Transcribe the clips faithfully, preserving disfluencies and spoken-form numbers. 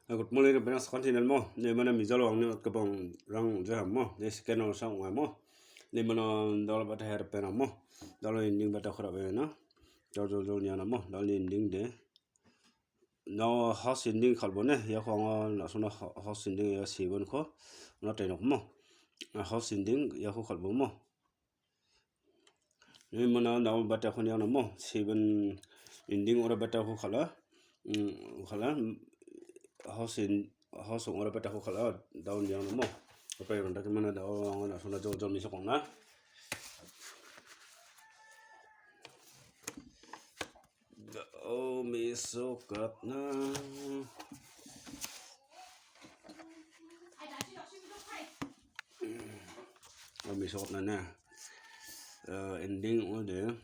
Good morning, ripeng sakanti nalmo. Ne mana mijalo angni otgabang rang jahamo. Ne second round sang ongamo. Ne mana dal bata her penamo. Dal ending bata khurap bena. Dal dal dal nianamo. Dal ending de. Now house ending khalbone. Yako anga nasona house ending ya seven ko. Na tenokmo. House ending yako khalbomo. Ini mana daun bata ko niang namo, seven ending ora bata ko khala, mm, khala, mm, house in, house ora bata ko khala, daun niang namo. Apa yang dak mana daun, ang na sona jol jol misok na. Daun misok na. Kami sokna na. Eh, ending ode,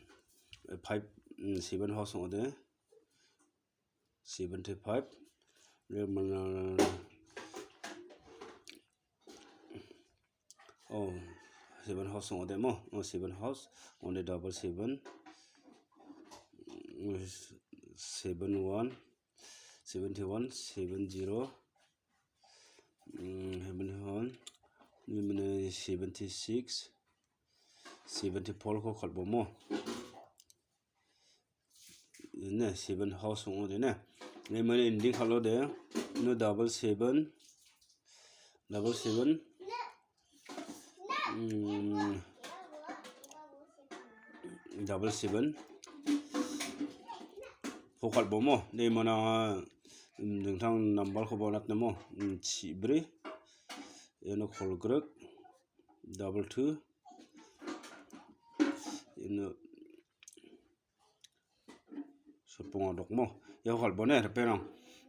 eh, five, mm, seven house ode, seventy-five. Dia mana, oh, seven house ode mo. Oh, seven house. Onde double seven. Mm, seven one, seventy-one, seven zero. Mm, seventy-one, ini mana seventy-six, seventy-four ko khalbomo. Ini seven house ong de na. Ini mana ending khalo de. No double seven, double seven. Mm, double seven. Ko khalbomo. Ini mana, mm, dingtang number ko bonat namo. Mm, chibri. Ino kolgrek. Double two. Ino sopong adokmo. Ya khalbone, ripeng.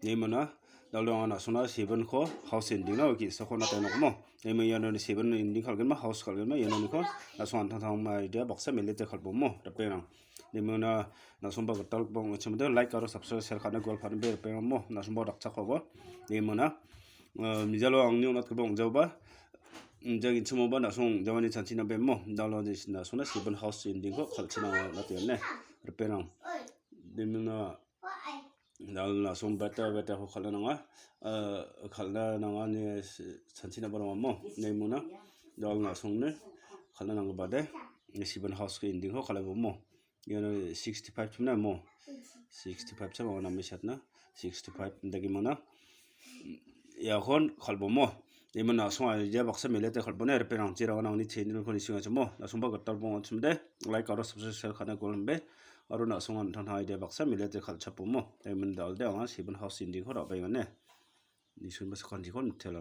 Ni mana, dal dong ana sona seven ko house ending na, oke, so ko na tenokmo. Ni mana iano seven ending khalgenma, house khalgenma, iano niko, na so antang tang ma idea, baksa melete khalbomo, ripeng. Ni mana, na somba gatal bong, chumde like aro subscribe share kana gol pan be, ripeng mo, na somba dakchak ko. Ni mana, eh, mijalo angni onat ko bong jauba, mm, jagi chumoba na song jawani chanchina bemo. Dalo de na sona seven house ending ko khalchina na tiane. Ripeng. Demna dal na song beta beta ko khalna nga. Eh, khalna nga ni chanchina baro mo. Ne mona. Dal na song ne khalna nga bade. Ne seven house ko ending ko khalbomo. Iano sixty-five chimna mo. Sixty-five chama wana misatna. Sixty-five dagi mana. Iakon khalbomo. Iman na song aja baksa melete khalbone, ripeng chirang nangni channel ko nising achamo. Na somba gatal bong achimde. Like aro subscribe share kana golmbe. Aro na song antang tang idea baksa melete khalchapomo. Iman dalde anga seven house ending ko rabengane. Nising ba sakan dikon tela.